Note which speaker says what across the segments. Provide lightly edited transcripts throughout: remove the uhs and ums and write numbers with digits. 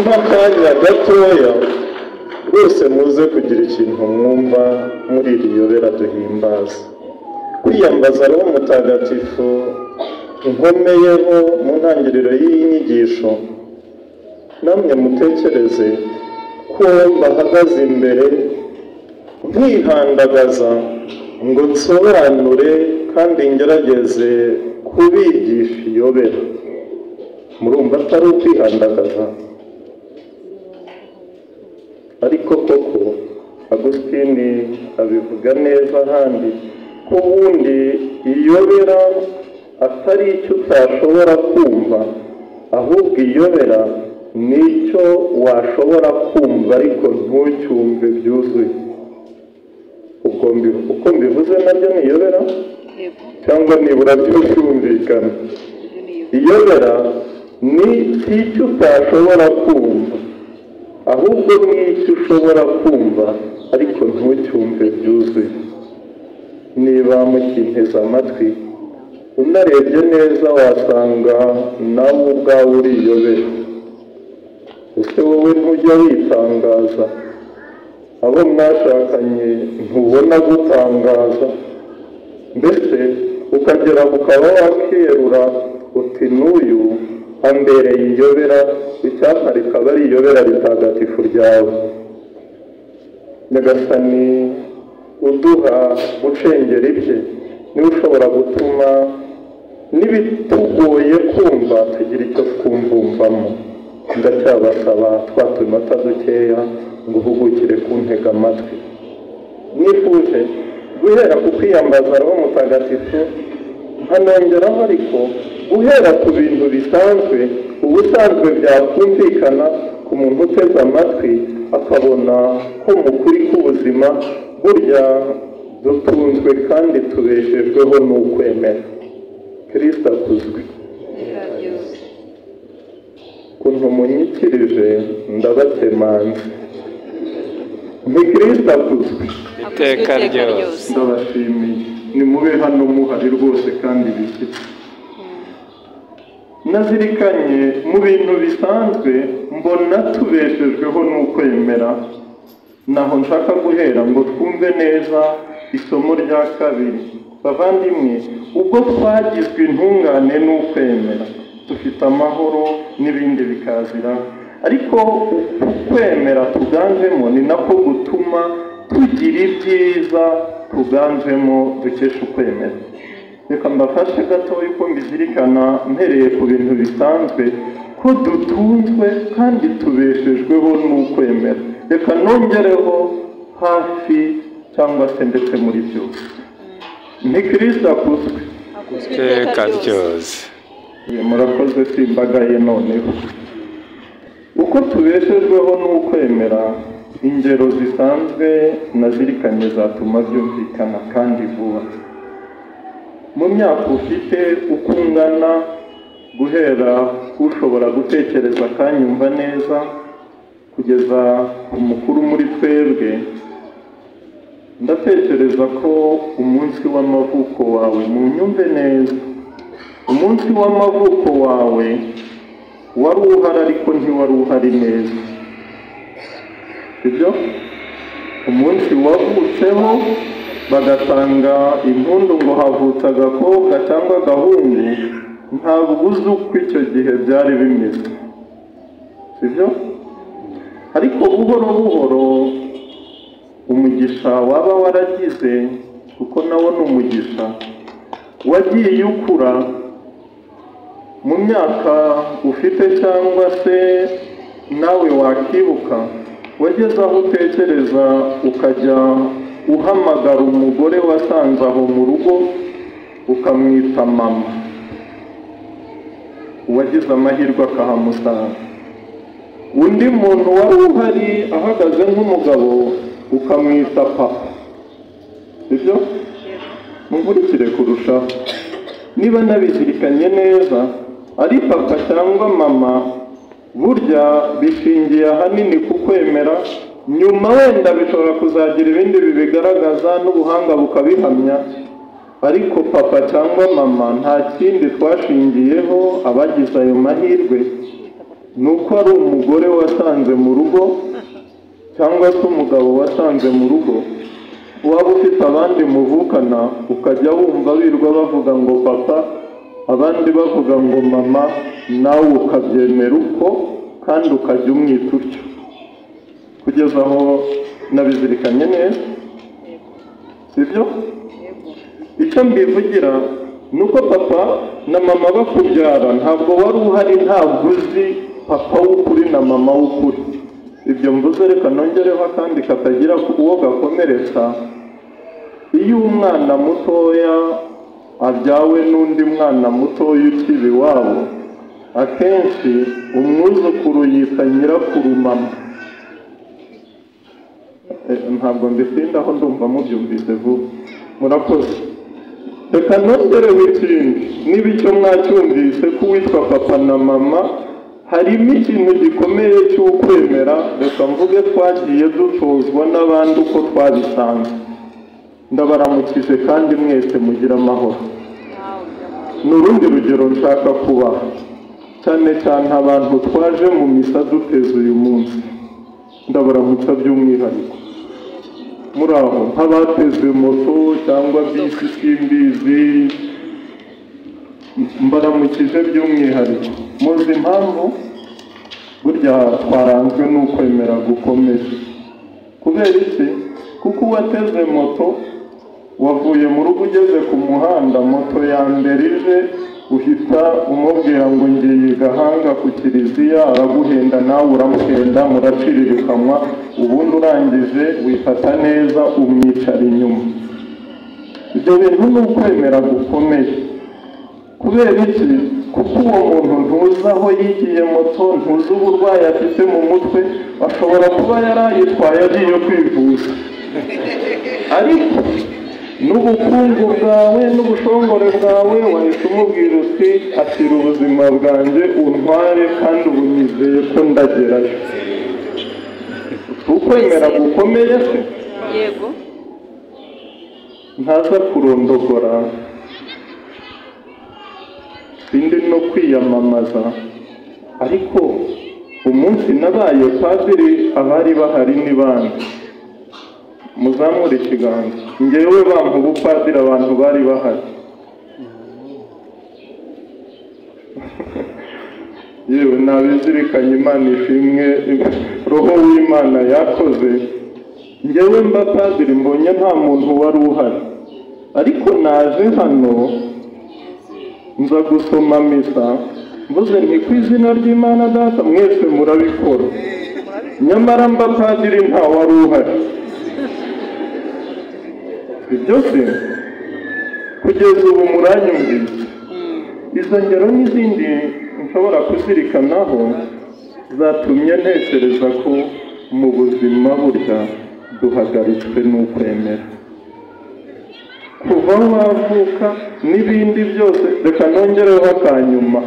Speaker 1: Nimumpa akanya gatoya rwose muze kugira ikintu mwumva muri iri yobera duhimbaza. Kwiyambaza Roho Mutagatifu nkomeyeho mu ntangiriro y'iyi nyigisho, namwe mutekereze ko bahagaze imbere nkihandagaza ngo nsobanure kandi ngerageze kubigisha iyobera. Murumva atari ukwihandagaza? Ariko koko Agusitini abivuga neza ahandi ko ubundi iyobera atari icyo utashobora kumva, ahubwo iyobera ni icyo washobora kumva ariko ntucyumve byuzuye. Ubwo uko mbivuze nabyo ni iyobera cyangwa nibura byumvikana? Iyobera ni icyo utashobora kumva, ahubwo ni icyo ushobora kumva ariko ntucyumve byuzuye. Niba mukinteze amatwi, unarebye neza wasanga nawe ubwawe uriyobera. Ese wowe ntujya witangaza? Abo mwashakanye ntubona gutangaza? Mbese ukagera ukaba wakerura uti n'uyu ambereye iyobera, icyampa rikaba ari iyobera ritagatifu ryawe. Nyagasani uduha gucengera ibye, niwe ushobora gutuma n'ibitugoye kumva tugira icyo twumvumvamo. Ndacyabasaba twa tunota dukeya ngo uhugukire kuntega amatwi. Nifuje guhera ku kwiyambaza Roho Mutagatifu, nkanongeraho ariko guhera ku bintu bisanzwe, ubusanzwe byakumvikana ku muntu uteze amatwi akabona ko mu kuri k'ubuzima burya dutunzwe kandi tubeshejweho n'ukwemera. Kristo akuzwe. Ukuntu munyikirije ndabakemanze. Ni Kristo akuzwe
Speaker 2: iteka ryose.
Speaker 1: Ndabashimiye, nimube hano muhari rwose kandi bishyitse. Nazirikanye mu bintu bisanzwe mbona tubeshejweho n'ukwemera, naho nshaka guhera ngo twumve neza isomo rya kabiri. Bavandimwe, ubwo twagizwe intungane n'ukwemera, dufite amahoro n'ibindi bikazira, ariko ukwemera tuganjemo ni nako gutuma tugira ibyiza tuganjemo dukesha ukwemera. Reka mbafashe gatoya uko mbizirikana mpereye ku bintu bisanzwe ko dutunzwe kandi tubeshejweho n'ukwemera. Reka nongereho hafi cyangwa se ndetse muri byose. Ni Kristo akuzwe
Speaker 2: iteka ryose.
Speaker 1: Murakoze, simbagaye noneho. Uko tubeshejweho n'ukwemera, ingero zisanzwe nazirikanye zatuma byumvikana kandi vuba. Mu myaka ufite uko ungana, guhera ushobora gutekereza akanyumva neza kugeza ku mukuru muri twebwe, ndatekereza ko umunsi w'amavuko wawe, munyumve neza, umunsi w'amavuko wawe wari uhari ariko ntiwari uhari neza. Sibyo? Umunsi wavutseho bagatanga impundu ngo havutse agakobwa cyangwa agahungu, ntabwo uzi uko icyo gihe byari bimeze. Sibyo? Ariko buhoro buhoro umugisha waba waragize, kuko nawo ni umugisha, wagiye ukura mu myaka ufite cyangwa se nawe wakibuka, wageze aho utekereza ukajya uhamagara umugore wasanze aho mu rugo ukamwita mama. Uwagize amahirwe akahamusanga. Undi muntu wari uhari ahagaze nk'umugabo ukamwita papa. Sibyo? Munkurikire kurushaho. Niba nabizirikanye neza, ari papa cyangwa mama, burya bishingiye ahanini ku kwemera. Nyuma wenda bishobora kuzagira ibindi bibigaragaza n'ubuhanga bukabihamya, ariko papa cyangwa mama nta kindi twashingiyeho abagize ayo mahirwe Ni uko ari umugore wasanze mu rugo cyangwa se umugabo wasanze mu rugo, waba ufite abandi muvukana ukajya wumva birirwa bavuga ngo papa, abandi bavuga ngo mama, nawe ukabyemera uko kandi ukajya umwita utyo. Kugeza aho nabizirikanye neza, sibyo? Icyo mbivugira ni uko papa na mama bakubyara ntabwo wari uhari, ntabwo uzi papa w'ukuri na mama w'ukuri. Ibyo mvuze reka nongereho akandi katagira uwo gakomeretsa. Iyo umwana mutoya abyawe n'undi mwana mutoya ukiba iwabo, akenshi umwuzukuru yita nyirakuru mama. Ntabwo mbitindaho, ndumva mubyumvise vuba. Murakoze. Reka nongereho ikindi, niba icyo mwacyumvise ko uwitwa papa na mama harimo ikintu gikomeye cy'ukwemera, reka mvuge twagiye dutozwa n'abandi uko twabisanze. Ndabaramukije kandi mwese mugira amahoro. Ni urundi rugero nshaka kubaha, cyane cyane abantu twaje mu misa duteze uyu munsi. Ndabaramutsa by'umwihariko. Muri aho nk'abateze moto cyangwa bisi simbizi, mbaramukije by'umwihariko. Muzi impamvu? Burya twaranzwe n'ukwemera gukomeye. Kubera iki? Kuko uwateze moto wavuye mu rugo ugeze ku muhanda, moto ya mbere ije uhita umubwira ngo ngiye Gahanga ku kiliziya, araguhenda nawe uramuhenda, muraciririkanwa, ubundi urangije wifata neza umwicara inyuma. Ibyo bintu ni ukwemera gukomeye. Kubera iki? Kuko uwo muntu ntuzi aho yigiye moto, ntuzi uburwayi afite mu mutwe, ashobora kuba yarayitwaye agiye kwivuza. Ariko n'ubukungu bwawe n'ubushongore bwawe wahita umubwira uti akira ubuzima bwanjye untware kandi ubu nizeye ko ndagerayo. Ukwemera gukomeye se?
Speaker 2: Yego.
Speaker 1: Ntaza kurondogora, sindi no kwiyamamaza, ariko umunsi nabaye padiri abari bahari ni bande? Muzamure ikiganza. Ngewe bampa ubupadiri abantu bari bahari. Yewe nabizirikanye, Imana ishimwe, roho w'Imana yakoze. Ngewe mba padiri mbonye nta muntu wari uhari, ariko naje hano nza gusoma misa, mvuze nti ku izina ry'Imana Data, mwese murabikora. Nyamara mba padiri nta wari uhari. Ibyo se kugeza ubu muranyumvise. Izo ngero n'izindi nshobora kuzirikanaho zatumye ntekereza ko mu buzima burya duhagaritswe n'ukwemera. Kuva wavuka n'ibindi byose, reka nongereho akanyuma.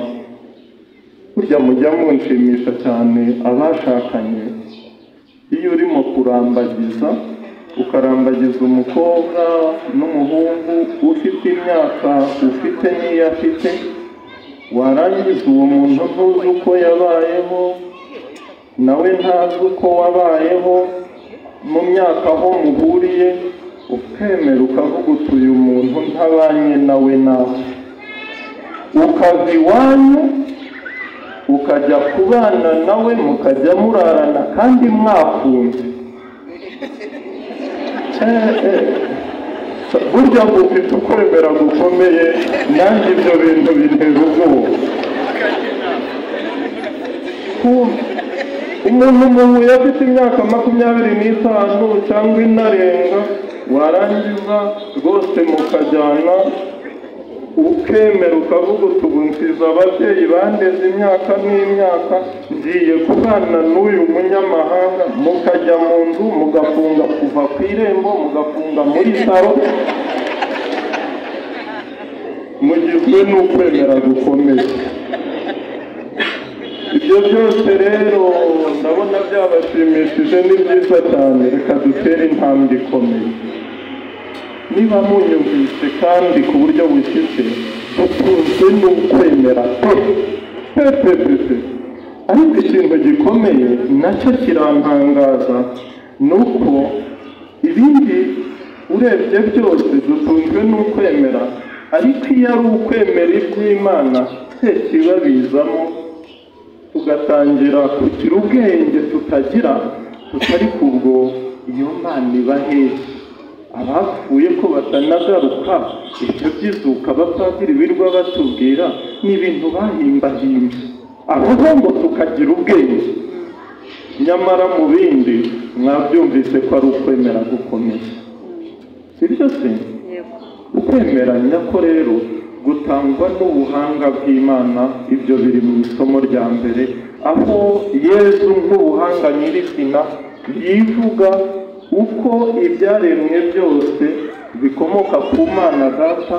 Speaker 1: Burya mujya munshimisha cyane abashakanye, iyo urimo kurambagiza ukarambagiza umukobwa n'umuhungu ufite imyaka ufite n'iyo afite, warangiza uwo muntu ntuzi uko yabayeho, nawe ntazi uko wabayeho mu myaka aho muhuriye, ukemera ukavuga uti uyu muntu ntabanye nawe nawe. Ukava iwanyu ukajya kubana nawe, mukajya murarana kandi mwafunze. Burya ngo ufite ukwemera gukomeye, nanjye ibyo bintu bintera ubwoba. Umuntu muhuye afite imyaka 25 cyangwa inarenga, warangiza rwose mukajyana, ukemera ukavuga uti ubu nsize ababyeyi bandeze imyaka n'imyaka, ngiye kubana n'uyu munyamahanga, mukajya mu nzu mugafunga kuva ku irembo, mugafunga muri saro, mugizwe n'ukwemera gukomeye. Ibyo byose rero ndabona byabashimishije, ni byiza cyane. Reka dutere intambwe ikomeye. Niba munyumvise kandi ku buryo bushyitse, dutunzwe n'ukwemera pe pe pe pe. Ariko ikintu gikomeye nacyo kirantangaza ni uko ibindi urebye byose dutunzwe n'ukwemera, ariko iyo ari ukwemera iby'Imana kibabizamo, tugatangira kugira ubwenge tutagira, tutari kubwo iyo Mana iba hehe? Abapfuye ko batanagaruka, ibyo by'izuka abapadiri birirwa batubwira ni ibintu bahimbahimbye, ahubwo ngo tukagira ubwenge. Nyamara mu bindi mwabyumvise ko ari ukwemera gukomeye, sibyo se? Ukwemera nyako rero gutangwa n'ubuhanga bw'Imana. Ibyo biri mu isomo rya mbere, aho Yezu nk'ubuhanga nyirizina yivuga uko ibyaremwe byose bikomoka ku Mana Data,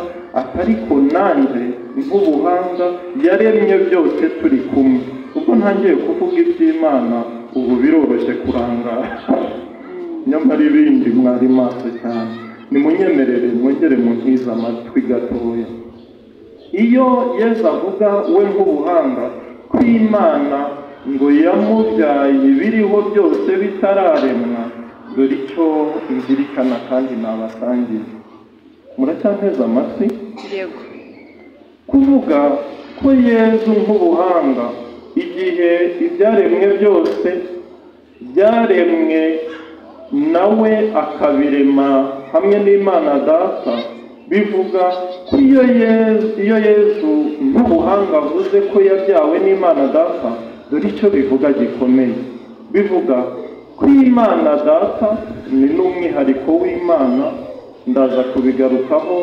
Speaker 1: ariko nanjye nk'ubuhanga yaremye byose turi kumwe. Ubwo ntangiye kuvuga iby'Imana ubu biroroshye kurangara, nyamara ibindi mwari maso cyane. Nimunyemerere mwongere muntize amatwi gatoya. Iyo Yezu avuga we nk'ubuhanga ko Imana ngo yamubyaye ibiriho byose bitararemwa, dore icyo nzirikana kandi nabasangiye. Muracyanteze amatwi?
Speaker 2: Yego.
Speaker 1: Kuvuga ko Yezu nk'ubuhanga igihe ibyaremwe byose byaremwe nawe akabirema hamwe n'Imana Data, bivuga ko iyo Yezu nk'ubuhanga avuze ko yabyawe n'Imana Data, dore icyo bivuga gikomeye. Bivuga ko Imana Data ni n'umwihariko w'Imana, ndaza kubigarukaho.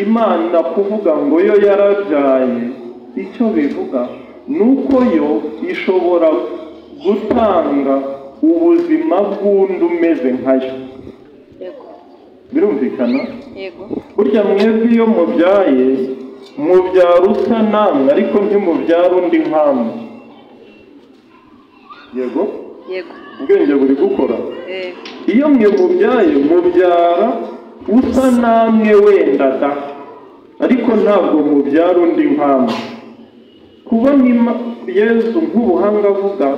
Speaker 1: Imana kuvuga ngo yo yarabyaye, icyo bivuga ni uko yo ishobora gutanga ubuzima bw'undi umeze nkayo. Birumvikana? Burya mwebwe iyo mubyaye mubyara usa namwe, ariko ntimubyara undi nkamwe. Yego?
Speaker 2: Yego.
Speaker 1: Ubwenge buri gukora. Iyo mwe mubyaye mubyara usa namwe wenda da, ariko ntabwo mubyara undi nkamwe. Kubona Yezu nk'ubuhanga avuga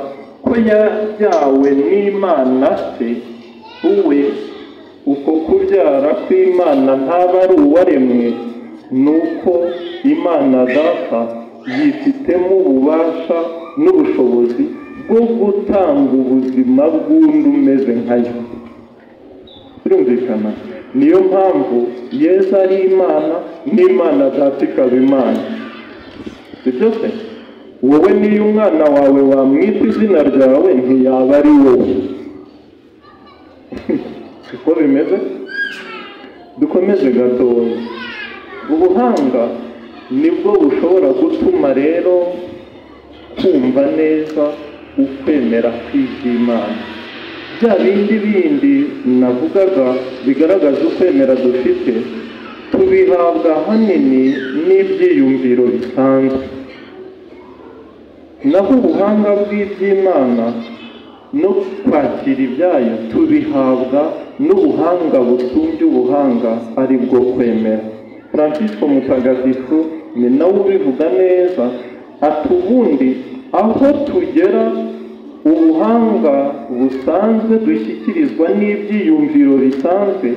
Speaker 1: ko yabyawe n'Imana se, uwe uko kubyara kw'Imana ntaba ari uwaremwe, ni uko Imana Data yifitemo ububasha n'ubushobozi bwo gutanga ubuzima bw'undi umeze nkayo. Birumvikana? Niyo mpamvu Yezu ari Imana n'Imana Data ikaba Imana. Sibyo se? Wowe niyo umwana wawe wamwita izina ryawe ntiyaba ari wowe. Siko bimeze? Dukomeze gatoya. Ubuhanga nibwo bushobora gutuma rero kumva neza ukwemera kw'iby'Imana. Bya bindi bindi navugaga bigaragaza ukwemera dufite, tubihabwa ahanini n'ibyiyumviro bisanzwe. Naho ubuhanga bw'iby'Imana no kwakira ibyayo tubihabwa n'ubuhanga busumbye ubuhanga, ari bwo kwemera. Francisco Mutagatifu ni nawe ubivuga neza, ati ubundi aho tugera ubuhanga busanzwe dushyikirizwa n'ibyiyumviro bisanzwe,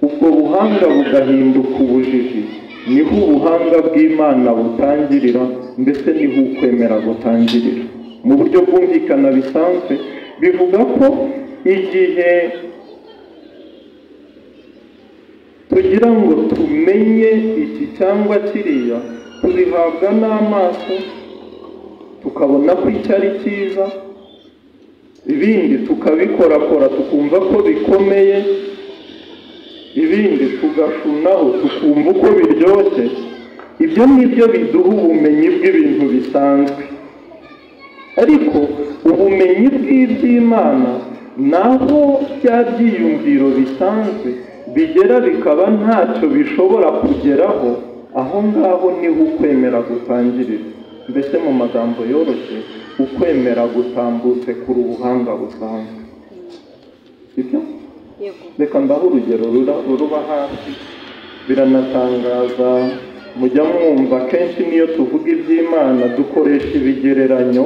Speaker 1: ubwo buhanga bugahinduka ubujiji, niho ubuhanga bw'Imana butangirira, mbese niho ukwemera gutangirira. Mu buryo bwumvikana bisanzwe, bivuga ko igihe tugira ngo tumenye iki cyangwa kiriya, tubihabwa n'amaso, tukabona ko icyo ari cyiza, ibindi tukabikorakora tukumva ko bikomeye, ibindi tugashunaho tukumva uko biryoshye. Ibyo nibyo biduha ubumenyi bw'ibintu bisanzwe. Ariko ubumenyi bw'iby'Imana naho bya byiyumviro bisanzwe bigera bikaba ntacyo bishobora kugeraho, aho ngaho niho ukwemera gutangirira. Mbese mu magambo yoroshye, ukwemera gutambutse kuri ubuhanga busanzwe. Sibyo? Reka mbahe urugero ruba hafi, biranatangaza Mujya mwumva kenshi niyo tuvuga iby'Imana dukoresha ibigereranyo,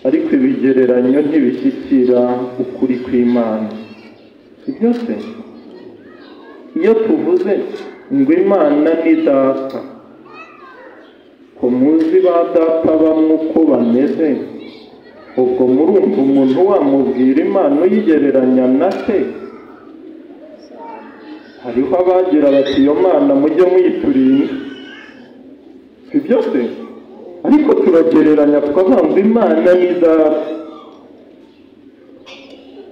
Speaker 1: ariko ibigereranyo ntibishyikira ukuri kw'Imana. Sibyo se? Iyo tuvuze ngo Imana ni data, ko muzi ba data bamwe uko bameze, ubwo murumva umuntu wamubwira Imana uyigereranya na se? Hariho abagira bati iyo Mana mujye muyiturinda. Sibyo se? Ariko turagereranya tukavuga ngo Imana ni data.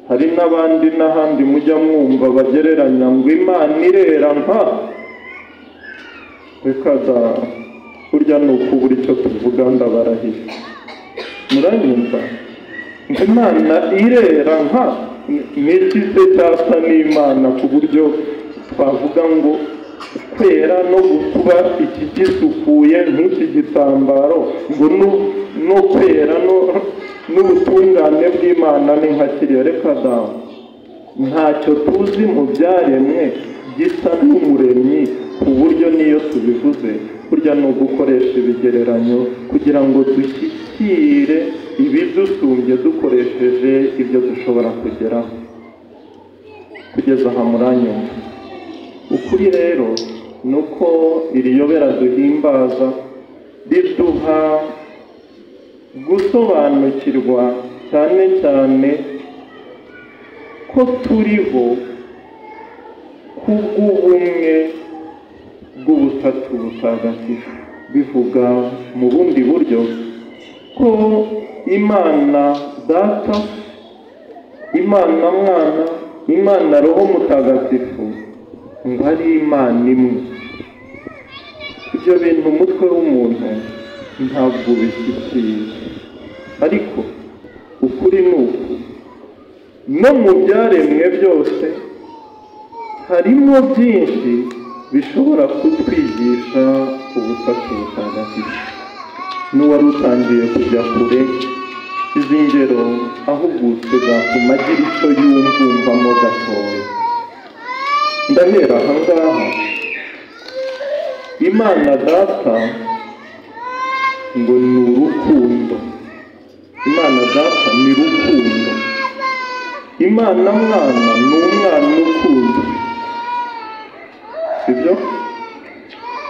Speaker 1: Hari n'abandi n'ahandi mujya mwumva bagereranya ngo Imana irera nka. Reka da, burya ni ukubura icyo tuvuga, ndabarahiye. Muranyumva? Ngo Imana irera nka, n'iki se cyasa n'Imana ku buryo twavuga ngo kwera no kuba iki gisukuye nk'iki gitambaro, ngo no kwera n'ubutungane bw'Imana ni nka kiriya. Reka da, ntacyo tuzi mu byaremwe gisa n'umuremyi, ku buryo niyo tubivuze burya ni ugukoresha ibigereranyo kugira ngo dushyikire ibidusumbye dukoresheje ibyo dushobora kugeraho. Kugeza aha muranyumva? Ukuri rero ni uko iri yobera duhimbaza riduha gusobanukirwa cyane cyane ko turiho kubw'ubumwe bw'ubutatu butagatifu. Bivuga mu bundi buryo ko Imana Data, Imana Mwana, Imana Roho Mutagatifu ngo ari Imana imwe. Ibyo bintu umutwe w'umuntu ntabwo ubishyikira, ariko ukuri ni uku: no mu byaremwe byose harimo byinshi bishobora kutwigisha ubutatu butagatifu. N'uwari utangiye kujya kure, izi ngero ahugutse zatuma agira icyo yumvumvamo gatoya. Ndahera aha ngaha. Imana Data ngo ni urukundo. Imana Data ni rukundo. Imana Mwana ni umwana ukunzwe. Sibyo?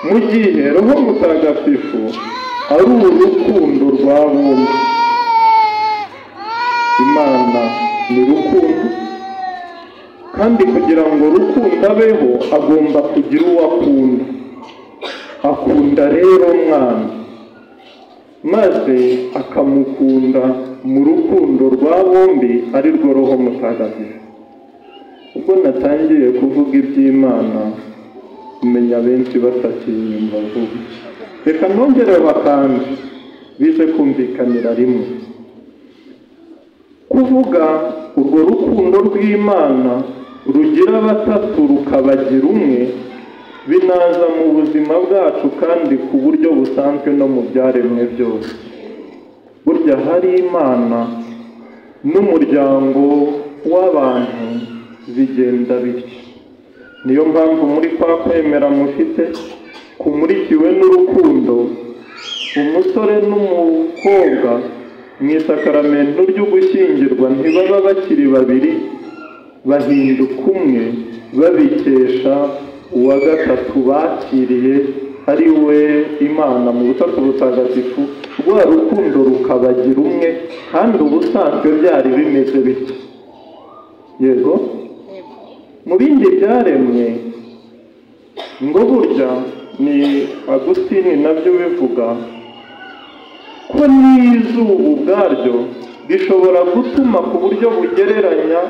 Speaker 1: Mu gihe Roho Mutagatifu ari urukundo rwa bombi. Imana ni rukundo, kandi kugira ngo rukundo abeho agomba kugira uwo akunda. Akunda rero Mwana, maze akamukunda mu rukundo rwa bombi, ari rwo Roho Mutagatifu. Ubwo natangiye kuvuga iby'Imana, umenya benshi batakinyumva vuba. Reka nongere bakandi bize kumvikanira rimwe. Kuvuga urwo rukundo rw'Imana rugira batatu rukabagira umwe, binaza mu buzima bwacu kandi ku buryo busanzwe no mu byaremwe byose. Burya hari Imana n'umuryango w'abantu bigenda bityo. Niyo mpamvu muri kwa kwemera mufite kumurikiwe n'urukundo, umusore n'umukobwa mu isakaramento ry'ugushyingirwa ntibaba bakiri babiri, bahinduka umwe, babikesha uwa gatatu bakiriye ari we Imana mu butatu butagatifu. Rwa rukundo rukabagira umwe, kandi ubusanzwe byari bimeze bityo. Yego, mu bindi byaremwe ngo burya ni Agustini nabyo bivuga ko n'izuba ubwaryo rishobora gutuma ku buryo bugereranya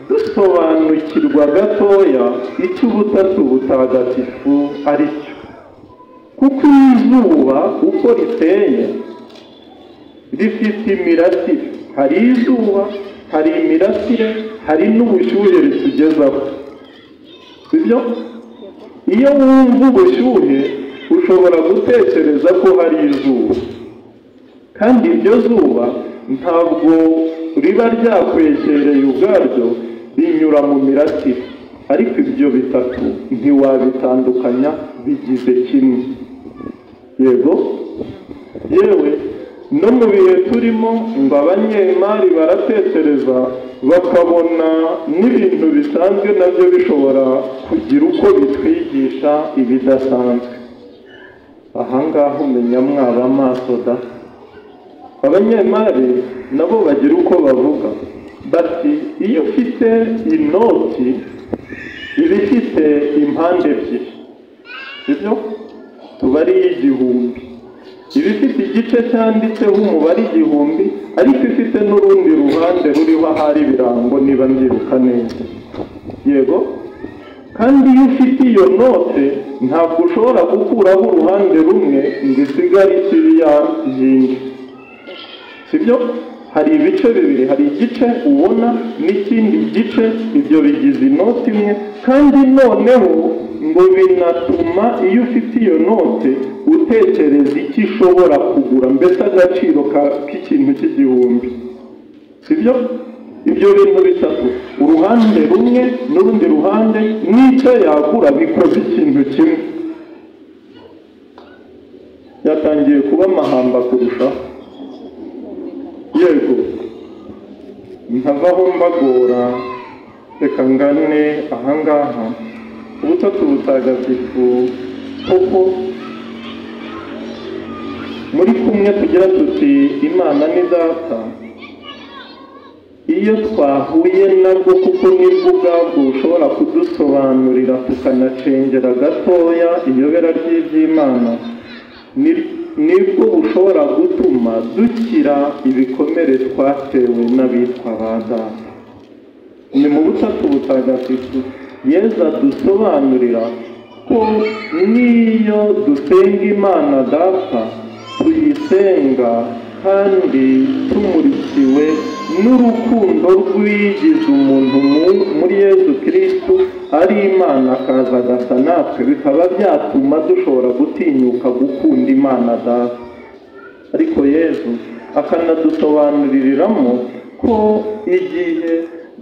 Speaker 1: dusobanukirwa gatoya icyo ubutatu butagatifu ari cyo. Kuko izuba uko riteye rifite imirasire, hari izuba, hari imirasire, hari n'ubushyuhe ritugezaho. Sibyo? Iyo wumva ubushyuhe ushobora gutekereza ko hari izuba, kandi iryo zuba ntabwo riba ryakwegereye ubwaryo, rinyura mu mirasire. Ariko ibyo bitatu ntiwabitandukanya, bigize kimwe. Yego, yewe no mu bihe turimo ngo abanyemari baratekereza bakabona n'ibintu bisanzwe nabyo bishobora kugira uko bitwigisha ibidasanzwe. Ahangaha umenya mwaba amaso da. Abanyemari nabo bagira uko bavuga bati iyo ufite inoti iba ifite impande ebyiri, sibyo? Tuba ari 1000, iba ifite igice cyanditseho umubare 1000, ariko ifite n'urundi ruhande ruriho ahari ibirango niba mbyibuka neza. Yego, kandi iyo ufite iyo note ntabwo ushobora gukuraho uruhande rumwe ngo isigare ikiri ya yindi, sibyo? Hari ibice bibiri, hari igice ubona n'ikindi gice, ibyo bigize inoti imwe. Kandi noneho ngo binatuma iyo ufite iyo note utekereza icyo ishobora kugura, mbese agaciro k'ikintu cy'igihumbi, sibyo? Ibyo bintu bitatu, uruhande rumwe n'urundi ruhande n'icyo yagura, bikoze ikintu kimwe. Yatangiye kuba amahamba kurushaho. Yego, ntavaho mbagora, reka ngane ahangaha. Ubutatu butagatifu koko muri kumwe tugira tuti Imana ni data, iyo twahuye nabwo kuko nibwo ubwabwo bushobora kudusobanurira tukanacengera gatoya iyobera ry'iby'Imana, nibwo bushobora gutuma dukira ibikomere twatewe n'abitwa ba data. Ni mu butatu butagatifu Yezu adusobanurira ko n'iyo dusenga Imana data tuyisenga kandi tumurikiwe n'urukundo rw'igize umuntu muri Yezu Kristu, ari Imana akaza agasa natwe, bikaba byatuma dushobora gutinyuka gukunda Imana data. Ariko Yezu akanadusobanuriramo ko igihe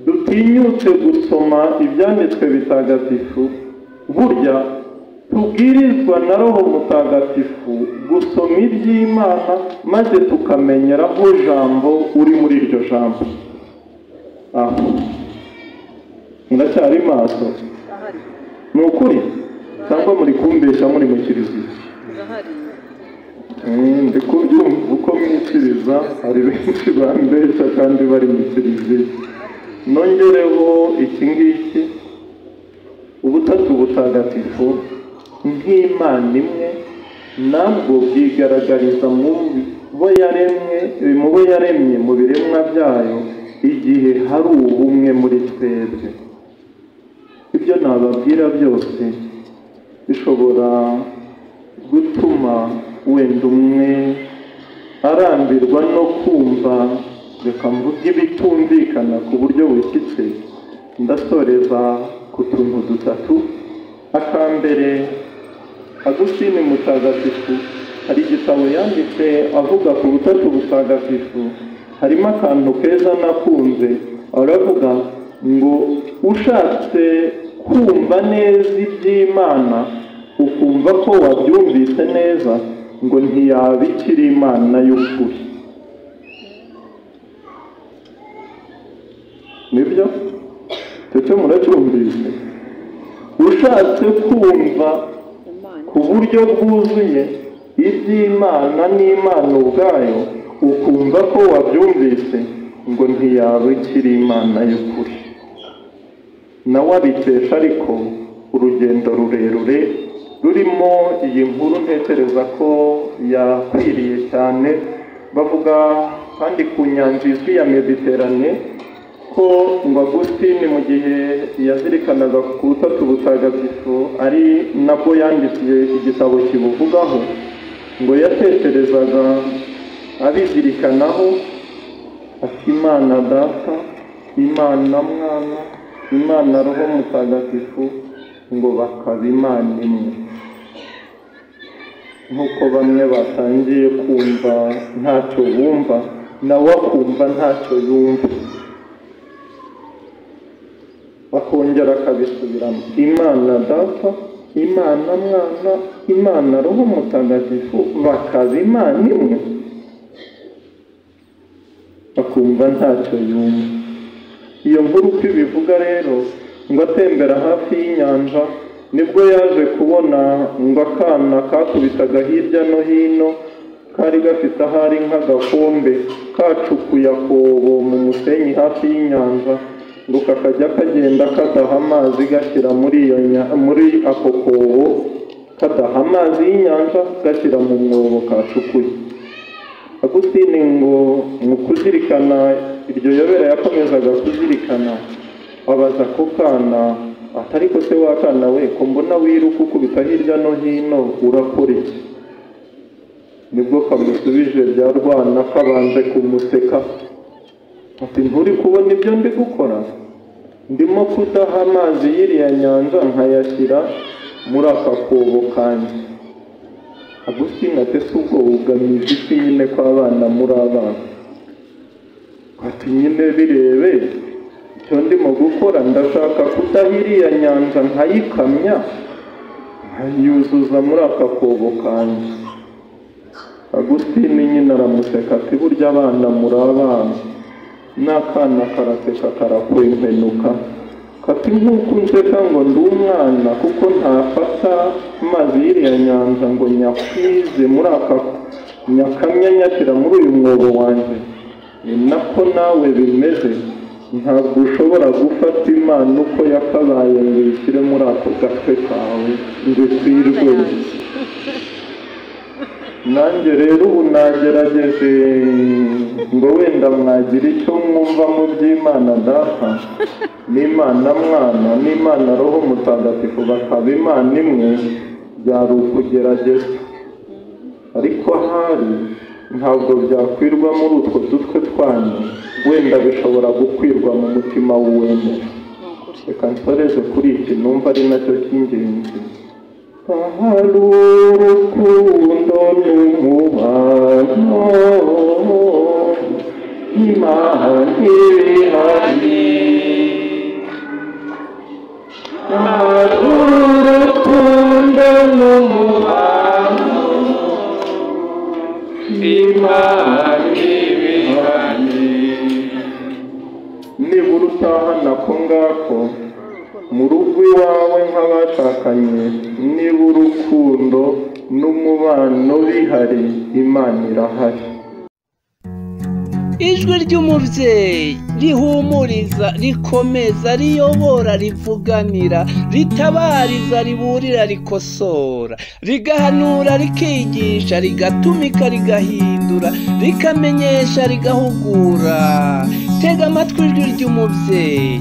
Speaker 1: dutinyutse gusoma ibyanditswe bitagatifu, burya tubwirizwa na Roho Mutagatifu gusoma iby'Imana maze tukamenyeraho jambo uri muri iryo jambo. Aho muracyari maso? Ni ukuri cyangwa muri kumbesha muri mu kiliziya? Ndi kubyumva uko mwikiriza, hari benshi bambesha kandi bari mu kiliziya. Nongereho iki ngiki, ubutatu butagatifu nk'Imana imwe nabwo bwigaragariza mu bo yaremwe, mu bo yaremye, mu biremwa byayo, igihe hari ubumwe muri twebwe. Ibyo nababwira byose bishobora gutuma wenda umwe arambirwa no kumva, reka mvuge ibitumvikana ku buryo bushyitse. Ndasoreza ku tuntu dutatu. Akambere, Agustini Mutagatifu hari igitabo yanditse avuga ku butatu butagatifu, harimo akantu keza nakunze. Aravuga ngo ushatse kumva neza iby'Imana ukumva ko wabyumvise neza, ngo ntiyaba ikiri Imana y'ukuri. Nibyo? Cyo muracyumvise? Ushatse kumva ku buryo bwuzuye iby'Imana n'Imana ubwayo ukumva ko wabyumvise, ngo ntiyaba ikiri Imana y'ukuri. Nawe abikesha ariko urugendo rurerure rurimo iyi nkuru ntekereza ko yakwiriye cyane. Bavuga kandi ku nyanja izwi ya Mediterane ko ngo Agustini mu gihe yazirikanaga ku butatu butagatifu, ari nabwo yandikiye igitabo kibuvugaho, ngo yatekerezaga abizirikanaho ati Imana data, Imana mwana, Imana Roho Mutagatifu, ngo bakaba Imana imwe. Nk'uko bamwe batangiye kumva ntacyo bumva, nawe akumva ntacyo yumva, bakongera akabisubiramo. Imana data, Imana Mwana, Imana Roho Mutagatifu bakaba Imana imwe? Akumva ntacyo yumva. Iyo nkuru uko ibivuga rero, ngo atembera hafi y'inyanja nibwo yaje kubona ngo akana kakubitaga hirya no hino, kari gafite ahari nk'agakombe kacukuye akobo mu musenyi hafi y'inyanja, ngo kakajya kagenda kadaha amazi gashyira muri ako kobo, kadaha amazi y'inyanja gashyira mu mwobo kacukuye. Agusitini ngo mu kuzirikana iryo yobera yakomezaga kuzirikana, abaza ko kana atari ko se wakana we, ko mbona wiruka ukubita hirya no hino urakora iki? Nibwo kamusubije bya rwana kabanje kumuseka, ati nturi kubona ibyo ndi gukora? Ndimo kudaha amazi y'iriya nyanja nkayashyira muri aka kobo kanjye. Agusitini ati se ubwo wugamije iki nyine ko abana muri abana? Ati nyine birebe icyo ndimo gukora, ndashaka kudaha iriya nyanja nkayikamya nkayuzuza muri aka kobo kanjye. Agusitini nyine aramuseka ati burya abana muri abana. N'akana karaseka karakwempenuka, kati nk'uko unseka ngo ndi umwana kuko ntafata amazi y'iriya nyanja ngo nyakwize muri aka nyakamya nyashyira muri uyu mwobo wanjye, ni nako nawe bimeze. Ntabwo ushobora gufata Imana uko yakabaye ngo uyishyire muri ako gatwe kawe ngo ikwirwe. Nanjye rero ubu nagerageje ngo wenda mwagira icyo mwumva mu by'Imana Data n'Imana Mwana n'Imana Roho Mutagatifu bakaba Imana imwe, byari ukugerageza. Ariko ahari ntabwo byakwirwa muri utwo dutwe twanyu, wenda bishobora gukwirwa mu mutima w'uwemera. Reka nsoreze kuri iki numva ari nacyo cy'ingenzi. Ahari urukundo n'umubano, Imana ibihari. Ahari urukundo n'umubano, Imana ibihari. Nibura utahana ako ngako mu rugo iwawe nk'abashakanye, niba urukundo n'umubano bihari, Imana irahari.
Speaker 3: Ijwi ry'umubyeyi rihumuriza, rikomeza, riyobora, rivuganira, ritabariza, riburira, rikosora, rigahanura, rikigisha, rigatumika, rigahindura, rikamenyesha, rigahugura. Tega amatwi ijwi ry'umubyeyi,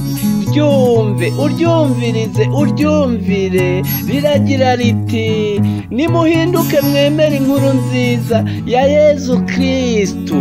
Speaker 3: ryumve, uryumvirize, uryumvire. Riragira riti nimuhinduke mwemere inkuru nziza ya Yezu Kristu.